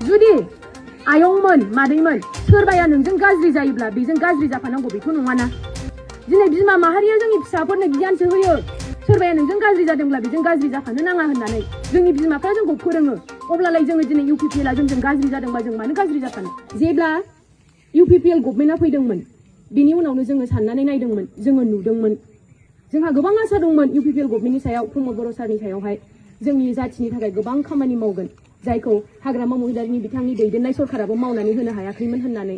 जुदि आयंमोन मादैमोन सोरबाया नोंजों गाज्रि जायोब्ला बेजों गाज्रि जाफानांगौ बेथ' नङाना। दिनै बिमा माहारिया जोंनि फिसाफोरनो गियानसो होयो सोरबाया नोंजों गाज्रि जादोंब्ला बेजों गाज्रि जाफानो नाङा होननानै जोंनि बिमाफ्रा जोंखौ फोरोङो। अब्लालाय जोङो दिनै इउपिपिएलआ जोंजों गाज्रि जादोंबा जों मानो गाज्रि जाफानो। जेब्ला इउपिपिएल गभर्नमेन्टआ फैदोंमोन बिनि उनावनो जोङो साननानै नायदोंमोन, जोङो नुदोंमोन जोंहा गोबां आसा दंमोन इउपिपिएल गभर्नमेन्टनि सायाव, प्रमद बर' सारनि सायावहाय जोंनि जाथिनि थाखाय गोबां खामानि मावगोन जायखौ हाग्रामा महिलारिनि बिथांनि दैदेननाय सरकाराबो मावनानै होनो हायाखैमोन होननानै।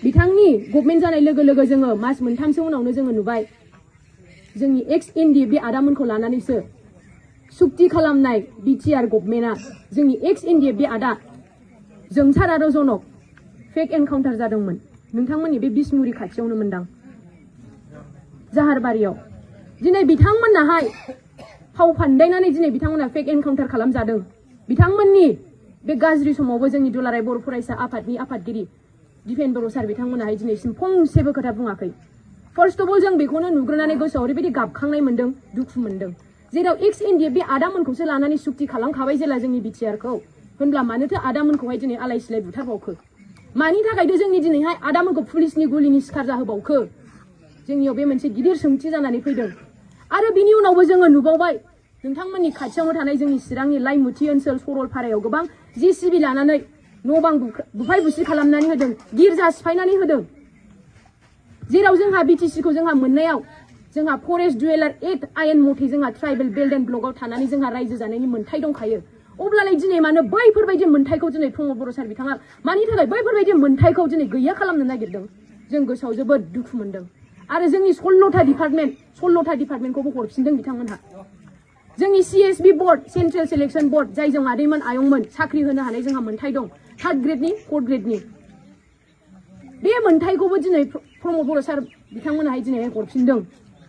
बिथांनि गभर्नमेन्ट जानाय लोगो लोगो जोङो मास मोनथामसो उनावनो जोङो नुबाय जोंनि एक्स एनडिएफबि आदामोनखौ लानानैसो सुक्ति खालामनाय बिटिआर गभर्नमेन्टआ जोंनि एक्स एनडिएफबि आदा जोंसार आरो जनक फेक एनकाउन्टार जादोंमोन नोंथांमोननि बे बिसमुरि खाथियावनो मोनदां जाहारबारियाव। दिनै बिथांमोनाहाय फाव फान्दायनानै दिनै बिथांमोना फेक एनकाउन्टार खालामजादों। बिथांमोननि बे गाज्रि समावबो जोंनि दुलाराय बर' फरायसा आफादनि आफादगिरि दिपेन बर' सार बिथांमोनाहाय दिनैसिम फंसेबो खोथा बुङाखै। फार्स्ट अफ अल जों बेखौनो नुग्रोनानै गोसोआव ओरैबायदि गाबखांनाय मोन्दों, दुखु मोन्दों, जेराव एक्स एनडिएफ बे आदामोनखौसो लानानै सुक्ति खालामखाबाय जेला जोंनि बिटिआरखौ, होनब्ला मानोथो आदामोनखौहाय दिनै आलाय सिलाय बुथारबावखो? मानि थाखायथ' जोंनि दिनैहाय आदामोनखौ पुलिसनि गुलिनि सिखार जाहोबावखो? जोंनियाव बे मोनसे गिदिर सोंथि जानानै फैदों। आरो बिनि उनावबो जोङो नुबावबाय नोंथांमोननि खाथियावनो थानाय जोंनि चिरांनि लाइमुथि ओनसोल सरलपारायाव गोबां जेसिबि लानानै न' बां बुफाय बुसि खालामनानै होदों, गिर्जा सिफायनानै होदों। जेराव जोंहा बिटिसिखौ जोंहा मोननायाव जोंहा फरेस्ट डुवेलार एक्ट आयेन मथे जोंहा ट्राइबेल बेल्ट एन्ड ब्लकआव थानानै जोंहा रायजो जानायनि मोन्थाय दंखायो। अब्लालाय दिनै मानो बैफोरबायदि मोन्थायखौ दिनै प्रमद बर' सार बिथाङा मानि थाखाय बैफोरबायदि मोन्थायखौ दिनै गैया खालामनो नागिरदों? जों गोसोआव जोबोद दुखु मोन्दों। आरो जोंनि 16था डिपार्टमेन्टखौबो हरफिनदों बिथांमोनहा। जोंनि CSB board central selection board जायजों आदैमोन आयंमोन साख्रि होनो हानाय जोंहा मोन्थाय दं 3rd ग्रेडनि 4th ग्रेडनि बे मोन्थायखौबो दिनै प्रमद बर' सार बिथांमोनाहाय दिनैहाय हरफिनदों।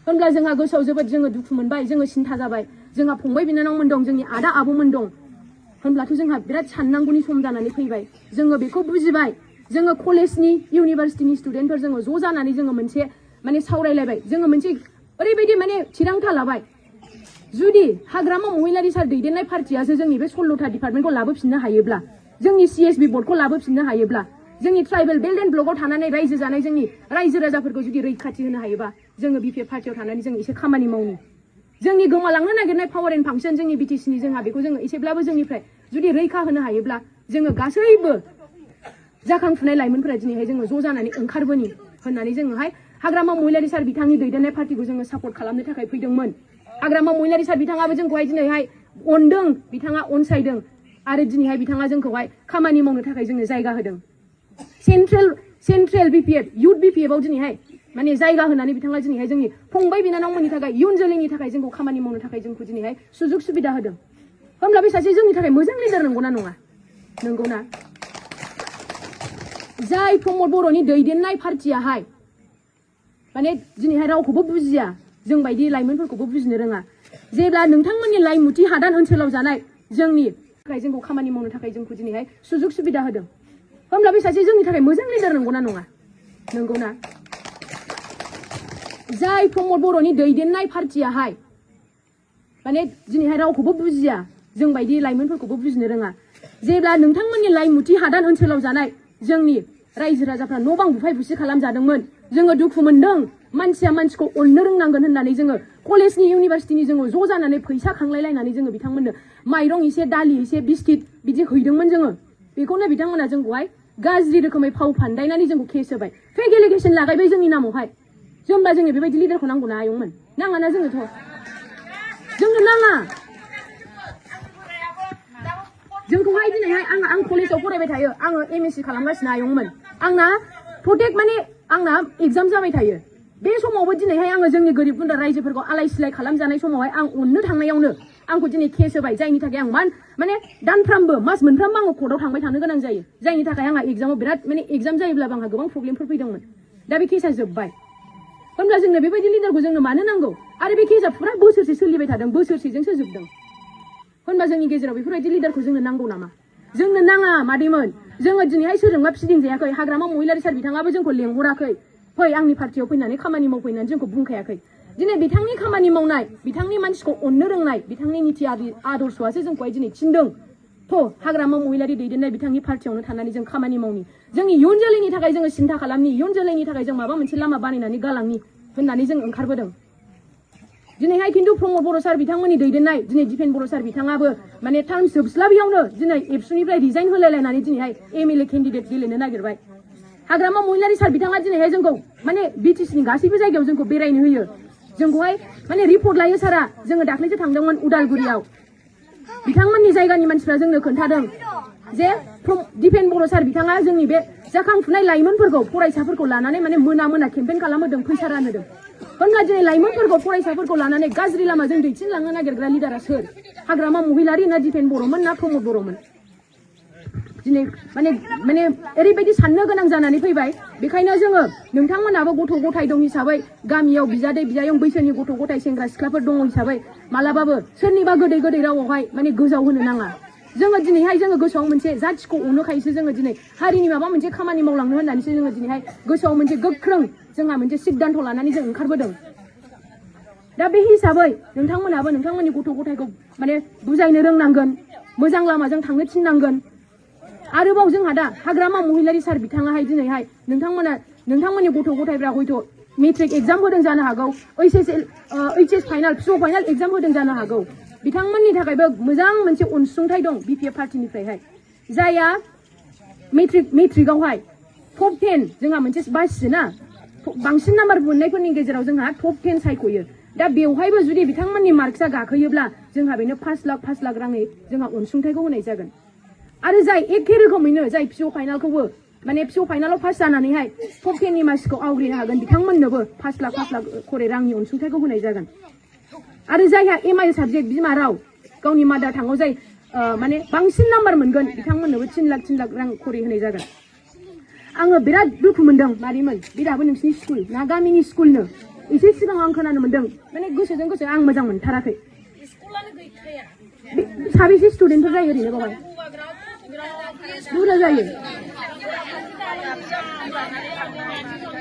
होनब्ला जोंहा गोसोआव जोबोद जोङो दुखु मोनबाय, जोङो सिन्था जाबाय। जोंहा फंबाय बिनानावमोन दं, जोंनि आदा आब'मोन दं, होनब्लाथ' जोंहा बिराद साननांगौनि सम जानानै फैबाय। जोङो बेखौ बुजिबाय, जोङो कलेजनि इउनिभारसिटिनि स्टुडेन्टफोर जोङो ज' जानानै जोङो मोनसे माने सावरायलायबाय, जोङो मोनसे ओरैबायदि माने थिरांथा लाबाय, जुदि हाग्रामा महिलारि सार दैदेननाय पार्टियासो जोंनि बे 16था डिपार्टमेन्टखौ लाबोफिननो हायोब्ला, जोंनि सिएसबि बर्डखौ लाबोफिननो हायोब्ला, जोंनि ट्राइबेल बेल्ट एन्ड ब्लकआव थानानै रायजो जानाय जोंनि रायजो राजाफोरखौ जुदि रैखाथि होनो हायोबा, जोङो बिपिएफ पार्टियाव थानानै जों एसे खामानि मावनि। जोंनि गोमालांनो नागिरनाय पावार एन्ड फांसन जोंनि बिटिसिनि जोंहा बेखौ जोङो एसेब्लाबो जोंनिफ्राय जुदि रैखा होनो हायोब्ला जोङो गासैबो जाखांफुनाय लाइमोनफोरा दिनैहाय जोङो ज' जानानै ओंखारबोनि होननानै जोङोहाय हाग्रामा महिलारि सार बिथांनि दैदेननाय पार्टिखौ जोङो सापर्ट खालामनो थाखाय फैदोंमोन। हाग्रामा महिलारि सार बिथाङाबो जोंखौहाय दिनैहाय अनदों, बिथाङा अनसायदों आरो दिनैहाय बिथाङा जोंखौहाय खामानि मावनो थाखाय जोंनो जायगा होदों। सेन्ट्रेल बिपिएफ इउथ बिपिएफआव दिनैहाय माने जायगा होनानै बिथाङा दिनैहाय जोंनि फंबाय बिनानावमोननि थाखाय इयुन जोलैनि थाखाय जोंखौ खामानि मावनो थाखाय जोंखौ दिनैहाय सुजुग सुबिदा होदों। होमब्ला बे सासे जोंनि थाखाय मोजां लिडार नंगौना नङा? नंगौना? जाय प्रमद बर'नि दैदेननाय पार्टियाहाय माने दिनैहाय रावखौबो बुजिया, जों बायदि लाइमोनफोरखौबो बुजिनो रोङा। जेब्ला नोंथांमोननि लाइमुथि हादान ओनसोलाव जानाय जोंनि थाखाय जोंखौ खामानि मावनो थाखाय जोंखौ दिनैहाय सुजुग सुबिदा होदों। होमब्ला बे सासे जोंनि थाखाय मोजां लिडार नंगौना नङा? नंगौना? जाय प्रमद बर'नि दैदेननाय पार्टियाहाय माने दिनैहाय रावखौबो बुजिया, जों बायदि लाइमोनफोरखौबो बुजिनो रोङा। जेब्ला नोंथांमोननि लाइमुथि हादान ओनसोलाव जानाय जोंनि रायजो राजाफ्रा न' बां बुफाय बुसि खालामजादोंमोन, जोङो दुखु मोन्दों। मानसिया मानसिखौ अननो रोंनांगोन होननानै जोङो कलेजनि इउनिभारसिटिनि जोङो ज' जानानै फैसा खांलायलायनानै जोङो बिथांमोननो माइरं एसे, दालि एसे, बिस्किट बिदि हैदोंमोन जोङो। बेखौनो बिथांमोना जोंखौहाय गाज्रि रोखोमै फाव फान्दायनानै जोंखौ केस होबाय, फेक एलिगेसन लागायबाय जोंनि नामावहाय। होमब्ला जोंनो बेबायदि लिडारखौ नांगौना आयंमोन? नाङाना जोंनोथ', जोंनो नाङा। जोंखौहाय दिनैहाय आं कलेजाव फरायबाय थायो, आङो एमएससि खालामगासिनो आयंमोन। आंना प्रटेक्ट माने आंना एग्जाम जाबाय थायो। बे समावबो दिनैहाय आङो जोंनि गोरिब गुन्द्रा रायजोफोरखौ आलाय सिलाय खालामजानाय समावहाय आं अननो थांनायावनो आंखौ दिनै केस होबाय, जायनि थाखाय आं माने दानफ्रामबो मास मोनफ्रामबो आङो कर्टआव थांबाय थानो गोनां जायो, जायनि थाखाय आंहा एग्जामाव बिराद माने एग्जाम जायोब्लाबो आंहा गोबां प्रब्लेमफोर फैदोंमोन। दा बे केसा जोब्बाय। होमब्ला जोंनो बेबायदि लिडारखौ जोंनो मानो नांगौ? आरो बे केसा फुरा बोसोरसे सोलिबाय थादों, बोसोरसेजोंसो जोबदों। होनबा जोंनि गेजेराव बेफोरबायदि लिडारखौ जोंनो नांगौ नामा? जोंनो नाङा मादैमोन। जोङो दिनैहाय सोरजोंबा फिदिंजायाखै, हाग्रामा महिलारि सार बिथाङाबो जोंखौ लेंहराखै, फै आंनि पार्टियाव फैनानै खामानि मावफैनानै जोंखौ बुंखायाखै। दिनै बिथांनि खामानि मावनाय, बिथांनि मानसिखौ अननो रोंनाय, बिथांनि निति आदर्शआसो जोंखौहाय दिनै थिनदों, हाग्रामा महिलारि दैदेननाय बिथांनि पार्टियावनो थानानै जों खामानि मावनि जोंनि इयुन जोलैनि थाखाय जोङो सिन्था खालामनि इयुन जोलैनि थाखाय जों माबा मोनसे लामा बानायनानै गालांनि होननानै जों ओंखारबोदों दिनैहाय खिन्थु प्रमद बर' सार बिथांमोननि दैदेननाय दिनै दिपेन बर' सार बिथाङाबो माने टार्म जोबस्लाबियावनो दिनै एबसुनिफ्राय रिजाइन होलायलायनानै दिनैहाय एमएलए केन्डिडेट गेलेनो नागिरबाय हाग्रामा महिलारि सार बिथाङा दिनैहाय जोंखौ माने बिटिसिनि गासैबो जायगायाव जोंखौ बेरायनो होयो जोंखौहाय माने रिपर्ट लायो सारा जोङो दाख्लैसो थांदोंमोन उदालगुरियाव बिथांमोननि जायगानि मानसिफ्रा जोंनो खोन्थादों जे दिपेन बर' सार बिथाङा जोंनि बे जाखांफुनाय लाइमोनफोरखौ फरायसाफोरखौ लानानै माने मोना मोना केम्पेइन खालामहोदों फैसा रानहोदों होनब्ला दिनै लाइमोनफोरखौ फरायसाफोरखौ लानानै गाज्रि लामाजों दैथिनलांनो नागिरग्रा लिडारा सोर हाग्रामा महिलारि ना दिपेन बर'मोन ना प्रमद बर'मोन दिनै माने माने ओरैबायदि साननो गोनां जानानै फैबाय बेखायनो जोङो नोंथांमोनाबो गथ' गथाय दं हिसाबै गामियाव बिजादै बिजायं बैसोनि गथ' गथाय सेंग्रा सिख्लाफोर दङ हिसाबै मालाबाबो सोरनिबा गोदै गोदै रावावहाय माने गोजाव होनो नाङा जोङो दिनैहाय जोङो गोसोआव मोनसे जाथिखौ अनोखायसो जोङो दिनै हारिनि माबा मोनसे खामानि मावलांनो होननानैसो जोङो दिनैहाय गोसोआव मोनसे गोख्रों जोंहा मोनसे सिद्धान्त लानानै जों ओंखारबोदों दा बे हिसाबै नोंथांमोनाबो नोंथांमोननि गथ' गथायखौ माने बुजायनो रोंनांगोन मोजां लामाजों थांनो थिननांगोन आरोबाव जोंहा दा हाग्रामा महिलारि सार बिथाङाहाय दिनैहाय नोंथांमोननि गथ' गथायफ्रा हयथ' मेट्रिक एग्जाम होदों जानो हागौ ओइचएस फाइनाल पिअ फाइनाल एग्जाम होदों जानो हागौ बिथांमोननि थाखायबो मोजां मोनसे अनसुंथाइ दं बिपिएफ पार्टिनिफ्रायहाय जायहा मेट्रिकआवहाय टप 10 जोंहा मोनसे बासियोना बांसिन नाम्बार मोननायफोरनि गेजेराव जोंहा टप 10 सायख'यो दा बेवहायबो जुदि बिथांमोननि मार्कसा गाखोयोब्ला जोंहा बेनो 5 लाख राङै जोंहा अनसुंथाइखौ होनाय जागोन आरो जाय एखे रोखोमैनो जाय पिअ फाइनालखौबो माने पिअ फाइनालाव पास जानानैहाय टप 10 नि मासिखौ आवग्रिनो हागोन बिथांमोननोबो 5 लाख खरै रांनि अनसुंथाइखौ होनाय जागोन आरो जायहा एमआइएल साबजेक्ट बिमा राव गावनि मादार टांगआव जाय माने बांसिन नाम्बार मोनगोन बिथांमोननोबो 3 लाख रां खरै होनाय जागोन आङो बिराद दुखु मोनदों मारिमोन बे दाबो नोंसिनि स्कुल ना गामिनि स्कुलनो एसे सिगाङाव आं खोनानो मोनदों माने गोसोजों गोसो आं मोजां मोनथाराखै साबेसे स्टुडेन्टफोर जायो ओरैनो बावहाय बुरजा जायो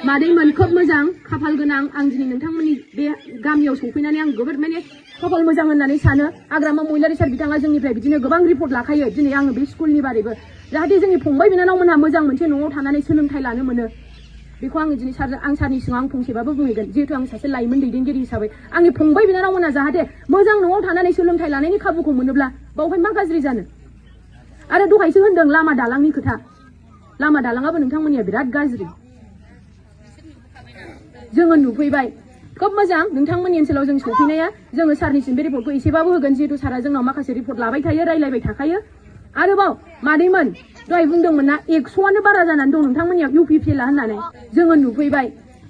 मादैमोन खोब मोजां खाफाल गोनां आं दिनै नोंथांमोननि बे गामियाव सफैनानै आं जोबोद माने खाफाल मोजां होननानै सानो हाग्रामा महिलारि सार बिथाङा जोंनिफ्राय बिदिनो गोबां रिपर्ट लाखायो दिनै आङो बे स्कुलनि बारैबो जाहाथे जोंनि फंबाय बिनानावमोनहा मोजां मोनसे न'आव थानानै सोलोंथाइ लानो मोनो बेखौ आङो दिनै आं सारनि सिगाङाव आं फंसेबाबो बुंहैगोन जिहेतु आं सासे लाइमोन दैदेनगिरि हिसाबै आंनि फंबाय बिनानावमोनहा जाहाथे मोजां न'आव थानानै सोलोंथाइ लानायनि खाबुखौ मोनोब्ला बावहाय मा गाज्रि जानो आरो दहायसो होनदों लामा दालांनि खोथा लामा दालाङाबो नोंथांमोननिया बिराद गाज्रि जोङो नुफैबाय खोब मोजां नोंथांमोननि ओनसोलाव जों सफैनाया जोङो सारनिसिम बे रिपर्टखौ एसेबाबो होगोन जिहेतु सारा जोंनाव माखासे रिपर्ट लाबाय थायो रायलायबाय थाखायो आरोबाव मादैमोन दहाय बुंदोंमोन ना 100आनो बारा जानानै दं नोंथांमोननियाव इउपि फेला होननानै जोङो नुफैबाय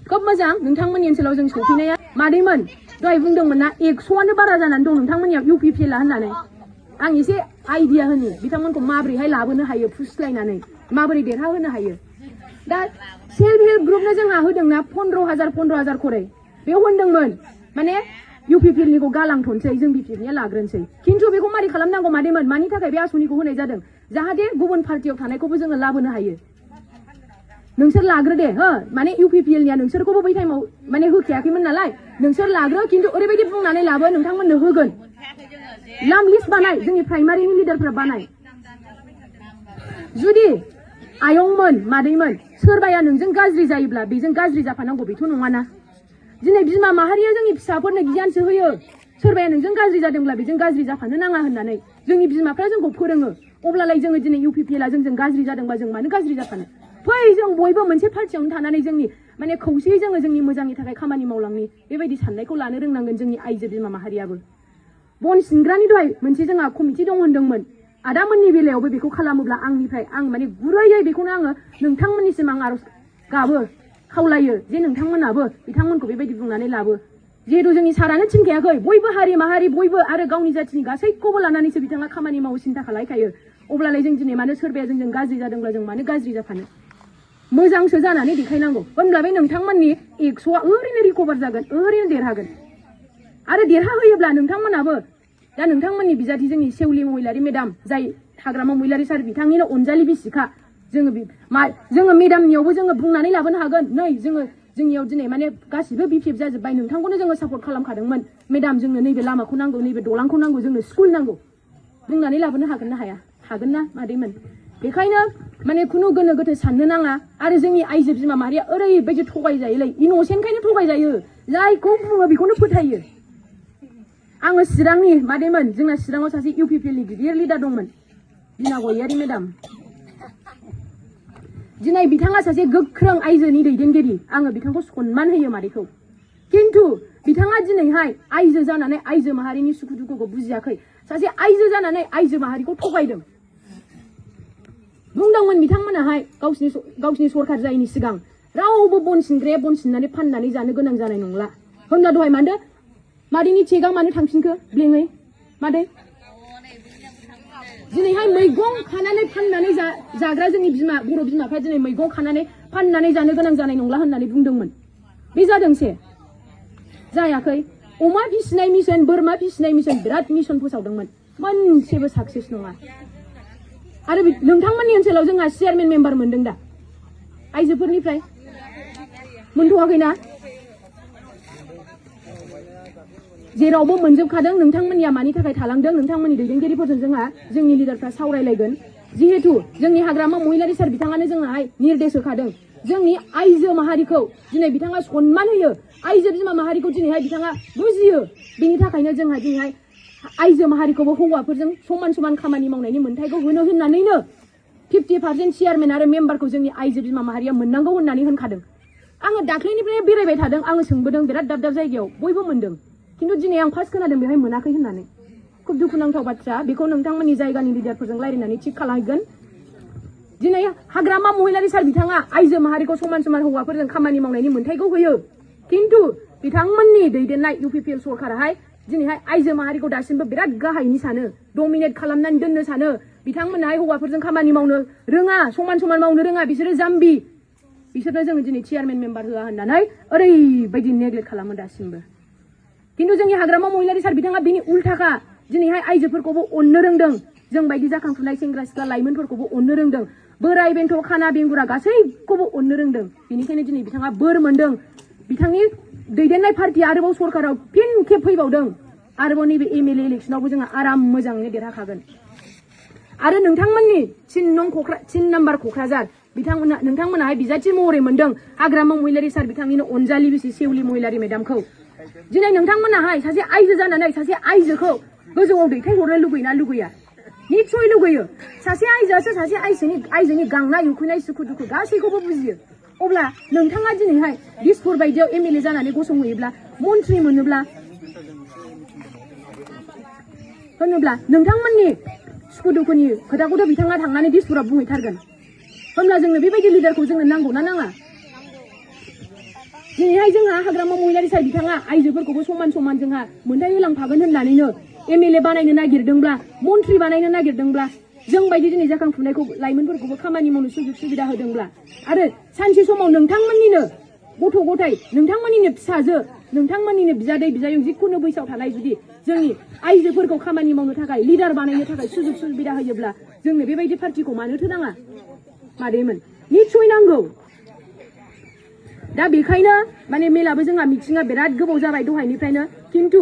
खोब मोजां नोंथांमोननि ओनसोलाव जों सफैनाया मादैमोन दहाय बुंदोंमोन ना 100आनो बारा जानानै दं नोंथांमोननियाव इउपि फेला होननानै आं एसे आइडिया होनि बिथांमोनखौ माबोरैहाय लाबोनो हायो फुस्लायनानै माबोरै देरहाहोनो हायो दा सेल्फ हेल्प ग्रुपनो जोंहा होदोंना 15,000 खरै बेयाव होनदोंमोन माने इउपिपिएलनिखौ गालांथ'नोसै जों बिपिएफनिया लाग्रोनोसै खिन्थु बेखौ मारै खालामनांगौ मादैमोन मानि थाखाय बे आसनिखौ होनाय जादों जाहाथे गुबुन पार्टियाव थानायखौबो जोङो लाबोनो हायो नोंसोर लाग्रो दे हो माने इउपिपिएलनिया नोंसोरखौबो बै टाइमाव माने होखायाखैमोन नालाय नोंसोर लाग्रो खिन्थु ओरैबायदि बुंनानै लाबो नोंथांमोननो होगोन नाम लिस्ट बानाय जोंनि प्राइमारिनि लिडारफोरा बानाय जुदि आयंमोन मादैमोन सोरबाया नोंजों गाज्रि जायोब्ला बेजों गाज्रि जाफानांगौ बेथ' नङाना दिनै बिमा माहारिया जोंनि फिसाफोरनो गियानसो होयो सोरबाया नोंजों गाज्रि जादोंब्ला बेजों गाज्रि जाफानो नाङा होननानै जोंनि बिमाफ्रा जोंखौ फोरोङो अब्लालाय जोङो दिनै इउपिपिएलआ जोंजों गाज्रि जादोंबा जों मानो गाज्रि जाफानो फै जों बयबो मोनसे पार्टियावनो थानानै जोंनि माने खौसेयै जोङो जोंनि मोजांनि थाखाय खामानि मावलांनि बेबायदि साननायखौ लानो रोंनांगोन जोंनि आइजो बिमा माहारियाबो बन सिनग्रानि दहाय मोनसे जोंहा कमिटि दं होनदोंमोन आदामोननि बेलायावबो बेखौ खालामोब्ला आंनिफ्राय आं माने गुरैयै बेखौनो आङो नोंथांमोननिसिम आं आरज गाबो खावलायो जे नोंथांमोनाबो बिथांमोनखौ बेबायदि बुंनानै लाबो जिहेतु जोंनि सारानो थिनखायाखै बयबो हारि माहारि बयबो आरो गावनि जाथिनि गासैखौबो लानानैसो बिथाङा खामानि मावो सिन्था खालायखायो अब्लालाय जों दिनै मानो सोरबाया जोंजों गाज्रि जादोंब्ला जों मानो गाज्रि जाफानो मोजांसो जानानै देखायनांगौ होनब्ला बे नोंथांमोननि 100आ ओरैनो रिकभार जागोन ओरैनो देरहागोन आरो देरहाहोयोब्ला नोंथांमोनाबो दा नोंथांमोननि बिजाथि जोंनि सेवलि महिलारि मेदाम जाय हाग्रामा महिलारि सार बिथांनिनो अनजालि बिसिखा जोङो मेदामनियावबो जोङो बुंनानै लाबोनो हागोन नै जोंनियाव दिनै माने गासिबो बिपिएफ जाजोब्बाय नोंथांखौनो जोङो सापर्ट खालामखादोंमोन मेदाम जोंनो नैबे लामाखौ नांगौ नैबे दलांखौ नांगौ जोंनो स्कुल नांगौ बुंनानै लाबोनो हागोन ना हाया हागोन ना मादैमोन बेखायनो माने खुनु गोनो गोथो साननो नाङा आरो जोंनि आइजो बिमा माहारिया ओरैबायदि थगायजायोलै इन'सेन्टखायनो थगायजायो जायखौ बुङो बेखौनो फोथायो आङो चिरांनि मादैमोन जोंना चिराङाव सासे इउपिपिएलनि गिदिर लिडार दंमोन बिना गयारि मेडाम दिनै बिथाङा सासे गोख्रों आइजोनि दैदेनगिरि आङो बिथांखौ सनमान होयो मादैखौ किन्तु बिथाङा दिनैहाय आइजो जानानै आइजो माहारिनि सुखु दुखुखौ बुजियाखै सासे आइजो जानानै आइजो माहारिखौ थगायदों बुंदोंमोन बिथांमोनाहाय गावसिनि सरखार जायैनि सिगां रावबो बन सिनग्राया बन सिननानै फाननानै जानो गोनां जानाय नंला होनना दहाय मानदो मादैनि चेकआ मानो थांफिनखो ब्लेङै मादै दिनैहाय मैगं खानानै फाननानै जाग्रा जोंनि बिमा बर' बिमाफ्रा दिनै मैगं खानानै फाननानै जानो गोनां जानाय नंला होननानै बुंदोंमोन बे जादोंसे जायाखै अमा फिसिनाय मिशन बोरमा फिसिनाय मिशन बिराद मिशन फोसावदोंमोन मोनसेबो साक्सेस नङा आरो नोंथांमोननि ओनसोलाव जोंहा चेयारमेन मेम्बार मोनदों दा आइजोफोरनिफ्राय मोनथ'वाखैना जेरावबो मोनजोबखादों नोंथांमोननिया मानि थाखाय थालांदों नोंथांमोननि दैदेनगिरिफोरजों जोंहा जोंनि लिडारफ्रा सावरायलायगोन जिहेतु जोंनि हाग्रामा महिलारि सार बिथाङानो जोंहाय निर्देश होखादों जोंनि आइजो माहारिखौ दिनै बिथाङा सनमान होयो आइजो बिमा माहारिखौ दिनैहाय बिथाङा बुजियो बेनि थाखायनो जोंहा दिनैहाय आइजो माहारिखौबो हौवाफोरजों समान समान खामानि मावनायनि मोन्थायखौ होनो होननानैनो 50% चेयारमेन आरो मेम्बारखौ जोंनि आइजो बिमा माहारिया मोननांगौ होननानै होनखादों आङो दाख्लैनिफ्राय बेरायबाय थादों आङो सोंबोदों बिराद दाब दाब जायगायाव बयबो मोनदों किन्तु दिनै आं फार्स्ट खोनादों बेवहाय मोनाखै होननानै खुब दुखुनांथाव बाथ्रा बेखौ नोंथांमोननि जायगानि लिडारफोरजों रायलायनानै थिग खालामगोन दिनै हाग्रामा महिलारि सार बिथाङा आइजो माहारिखौ समान समान हौवाफोरजों खामानि मावनायनि मोन्थायखौ होयो किन्तु बिथांमोननि दैदेननाय इउपिपिएल सरकाराहाय दिनैहाय आइजो माहारिखौ दासिमबो बिराद गाहायनि सानो डमिनेट खालामनानै दोननो सानो बिथांमोनहाय हौवाफोरजों खामानि मावनो रोङा समान समान मावनो रोङा बिसोरो जाम्बि बिसोरनो जोङो दिनै चेयारमेन मेम्बार होआ होननानै ओरैबायदि नेग्लेक्ट खालामो दासिमबो किन्तु जोंनि हाग्रामा महिलारि सार बिथाङा बिनि उल्टाखा दिनैहाय आइजोफोरखौबो अननो रोंदों जों बायदि जाखांफुनाय सेंग्रा सिख्ला लाइमोनफोरखौबो अननो रोंदों बोराय बेन्थ' खाना बेंगुरा गासैखौबो अननो रोंदों बेनिखायनो दिनै बिथाङा बोर मोनदों बिथांनि दैदेननाय पार्टिया आरोबाव सरकाराव फिन खेब फैबावदों आरोबाव नैबे एमएलए इलेक्सनावबो जोंहा आराम मोजाङैनो देरहाखागोन आरो नोंथांमोननि 3 नाम्बार क'क्राझार नोंथांमोनाहाय बिजाथि महरै मोनदों हाग्रामा महिलारि सार बिथांनिनो अनजालि बिसि सेउलि महिलारि मेडामखौ दिनै नोंथांमोनाहाय सासे आइजो जानानै सासे आइजोखौ गोजौआव दैथायहरनो लुगैना लुगैया निस्सय लुगैयो सासे आइजोआसो सासे आइजोनि गांनाय उखैनाय सुखु दुखु गासैखौबो बुजियो अब्ला नोंथाङा दिनैहाय दिसपुर बायदियाव एमएलए जानानै गसंहैयोब्ला मन्त्रि मोनोब्ला नोंथांमोननि सुखु दुखुनि खोथाखौथ' बिथाङा थांनानै दिसपुराव बुंहैथारगोन होमब्ला जोंनो बेबायदि लिडारखौ जोंनो नांगौ ना नाङा दिनैहाय जोंहा हाग्रामा महिलारि सार बिथाङा आइजोफोरखौबो समान समान जोंहा मोन्थाय होलांफागोन होननानैनो एमएलए बानायनो नागिरदोंब्ला मन्त्रि बानायनो नागिरदोंब्ला जों बायदि दिनै जाखांफुनायखौ लाइमोनफोरखौबो खामानि मावनो सुजुग सुबिदा होदोंब्ला आरो सानसे समाव नोंथांमोननिनो गथ' गथाय नोंथांमोननिनो फिसाजो नोंथांमोननिनो बिजादै बिजायं जिखुनु बैसोआव थानाय जुदि जोंनि आइजोफोरखौ खामानि मावनो थाखाय लिडार बानायनो थाखाय सुजुग सुबिदा होयोब्ला जोंनो बेबायदि पार्टिखौ मानोथो नाङा मादैमोन निस्सय नांगौ दा बेखायनो माने मेलाबो जोंहा मिटिङा बिराद गोबाव जाबाय दहायनिफ्रायनो किन्तु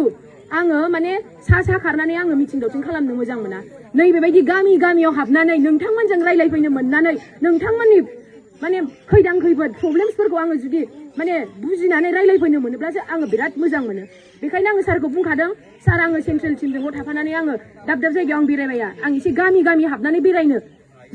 आङो माने सा खारनानै आङो मिटिं दावथिं खालामनो मोजां मोना नैबेबायदि गामियाव हाबनानै नोंथांमोनजों रायलायफैनो मोननानै नोंथांमोननि माने खैदां खैफोद प्रब्लेम्सफोरखौ आङो जुदि माने बुजिनानै रायलायफैनो मोनोब्लासो आङो बिराद मोजां मोनो बेखायनो आङो सारखौ बुंखादों सार आङो सेन्ट्रेल टिमजोंल' थाफानानै आङो दाब दाब जायगायाव आं बेरायबाया आं एसे गामि हाबनानै बेरायनो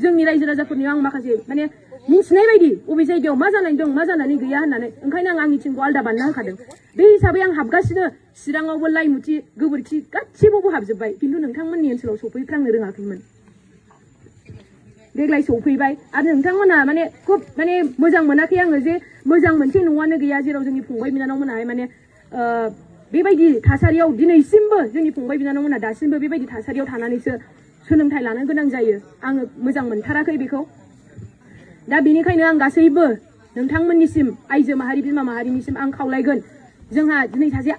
जोंनि रायजो राजाफोरनियाव आं माखासे माने मिथिनाय बायदि बबे जायगायाव मा जानानै दं मा जानानै गैया होननानै ओंखायनो आं आंनि टिमखौ आलदा बानायना होखादों बे हिसाबै आं हाबगासिनो चिराङावबो लाइमुथि गोबोरखि गासिबावबो हाबजोब्बाय किन्तु नोंथांमोननि ओनसोलाव सफैफ्रांनो रोङाखैमोन देग्लाय सफैबाय आरो नोंथांमोना माने खुब माने मोजां मोनाखै आङो जे मोजां मोनसे न'आनो गैया जेराव जोंनि फंबाय बिनानावमोनाहाय माने बेबायदि थासारियाव दिनैसिमबो जोंनि फंबाय बिनानावमोना दासिमबो बेबायदि थासारियाव थानानैसो सोलोंथाइ लानो गोनां जायो आङो मोजां मोनथाराखै बेखौ दा बेनिखायनो आं गासैबो नोंथांमोननिसिम आइजो माहारि बिमा माहारिनिसिम आं खावलायगोन जोंहा दिनै सासे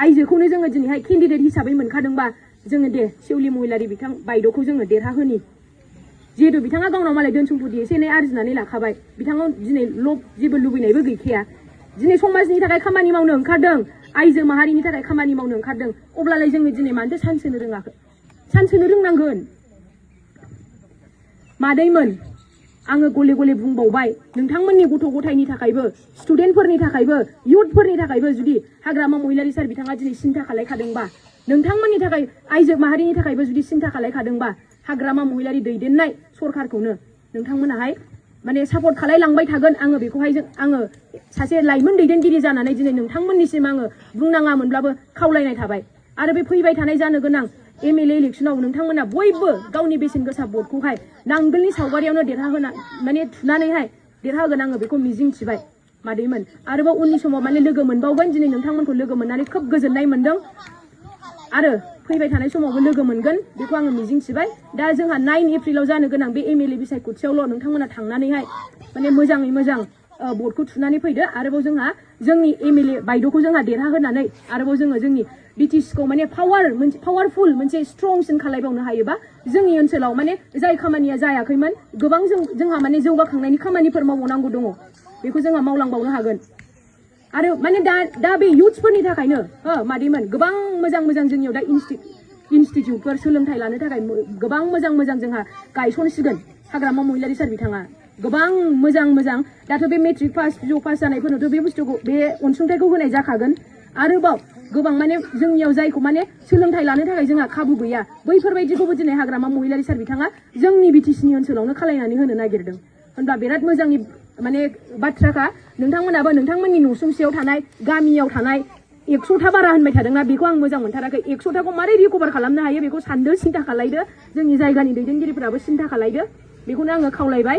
आइजोखौनो जोङो दिनैहाय केन्डिडेट हिसाबै मोनखादोंबा जोङो दे सेउलि महिलारि बिथां बायद'खौ जोङो देरहाहोनि जिहेतु बिथाङा गावनाव मालाय धोन सम्पति एसे एनै आरजिनानै लाखाबाय बिथाङाव दिनै लब जेबो लुबैनायबो गैखाया दिनै समाजनि थाखाय खामानि मावनो ओंखारदों आइजो माहारिनि थाखाय खामानि मावनो ओंखारदों अब्लालाय जोङो दिनै मानोथो सान्स होनो रोङाखै सान्स होनो रोंनांगोन मादैमोन आङो गले गले बुंबावबाय नोंथांमोननि गथ' गथायनि थाखायबो स्टुडेन्टफोरनि थाखायबो इयुथफोरनि थाखायबो जुदि हाग्रामा महिलारि सार बिथाङा दिनै सिन्था खालायखादोंबा नोंथांमोननि थाखाय आइजो माहारिनि थाखायबो जुदि सिन्था खालायखादोंबा हाग्रामा महिलारि दैदेननाय सरकारखौनो नोंथांमोनाहाय माने सापर्ट खालायलांबाय थागोन आङो बेखौहाय आङो सासे लाइमोन दैदेनगिरि जानानै दिनै नोंथांमोननिसिम आङो बुंनाङामोनब्लाबो खावलायनाय थाबाय आरो बे फैबाय थानाय जानो गोनां एमएलए इलेक्शनाव नोंथांमोना बयबो गावनि बेसेन गोसा भटखौहाय नांगोलनि सावगारियावनो देरहाहोना माने थुनानैहाय देरहाहोगोन आङो बेखौ मिजिंथिबाय मादैमोन आरोबाव उननि समाव माने लोगो मोनबावगोन दिनै नोंथांमोनखौ लोगो मोननानै खोब गोजोननाय मोनदों आरो फैबाय थानाय समावबो लोगो मोनगोन बेखौ आङो मिजिंथिबाय दा जोंहा 9 एप्रिलाव जानो गोनां बे एमएलए बिसायख'थियावल' नोंथांमोना थांनानैहाय माने मोजाङै मोजां भटखौ थुनानै फैदो आरोबाव जोंहा जोंनि एमएलए बायद'खौ जोंहा देरहाहोनानै आरोबाव जोङो जोंनि बिटिसिखौ माने पावारफुल मोनसे स्ट्रंसिन खालायबावनो हायोबा जोंनि ओनसोलाव माने जाय खामानिया जायाखैमोन गोबां जोंहा माने जौगाखांनायनि खामानिफोर मावबावनांगौ दङ बेखौ जोंहा मावलांबावनो हागोन आरो माने दा बे इयुथ्सफोरनि थाखायनो मादैमोन गोबां मोजां मोजां जोंनियाव दा इनस्टिटिउटफोर सोलोंथाइ लानो थाखाय गोबां मोजां मोजां जोंहा गायसनसिगोन हाग्रामा महिलारि सार बिथाङा गोबां मोजां मोजां दाथ' बे मेट्रिक पास पिअ पास जानायफोरनोथ' बे बुस्थुखौ बे अनसुंथाइखौ होनाय जाखागोन आरोबाव गोबां माने जोंनियाव जायखौ माने सोलोंथाइ लानो थाखाय जोंहा खाबु गैया बैफोरबायदिखौबो दिनै हाग्रामा महिलारि सार बिथाङा जोंनि बिटिसिनि ओनसोलावनो खालायनानै होनो नागिरदों होनबा बिराद मोजांनि माने बाथ्राखा नोंथांमोनाबो नोंथांमोननि न'सुंसेयाव थानाय गामियाव थानाय 100था बारा होनबाय थादोंना बेखौ आं मोजां मोनथाराखै 100थाखौ मारै रिकभार खालामनो हायो बेखौ सानदो सिन्था खालायदो जोंनि जायगानि दैदेनगिरिफोराबो सिन्था खालायदो बेखौनो आङो खावलायबाय